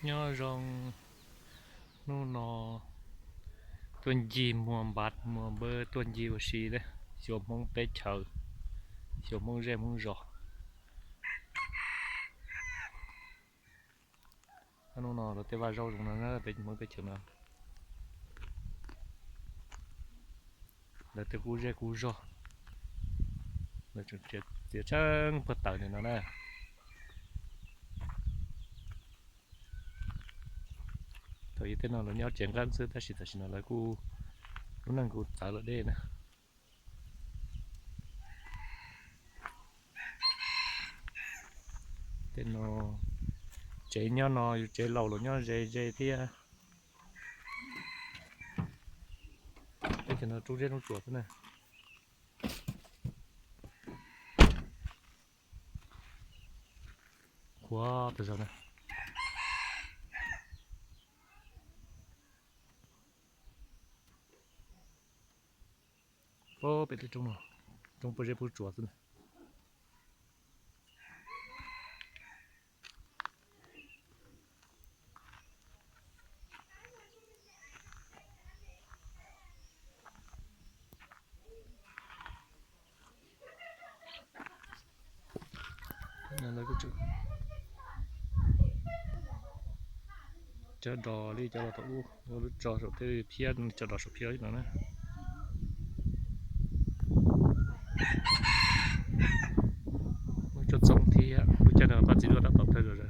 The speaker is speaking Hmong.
Nyob zoo, hnub no tuaj ncig muag npav muag npawb tuaj ncig ua si ne, xyuas Hmoob teb chaws, xyuas Hmoob zej Hmoob zos. Hnub no lawv tej vaj zaub zoo no na, peb Hmoob teb chaws no. Lawv tej qub zej qub zog, lawv tseem txiav tseeb puag tawm li no na. Thaum ub tej no lawv nyob tsev nqeeb xwb tab sis tam sim no lawv kuj lub neej kuj txawv lawm deb na. Tej no tsev nyob no yus tsev laus los nyob ze ze thiab. Teb chaws no rub zeb rub tsuas xwb na. Qhuav tas zog na. Pem tej roob no, roob puag zeb puag tsuas xwb na. Cov dos li cov los thaum ub, lub tso saum thiab thiab cov dos saum phiab no na. Lub coj txoov thiab lub caij no pab txiv duaj tab tom thawj zaug.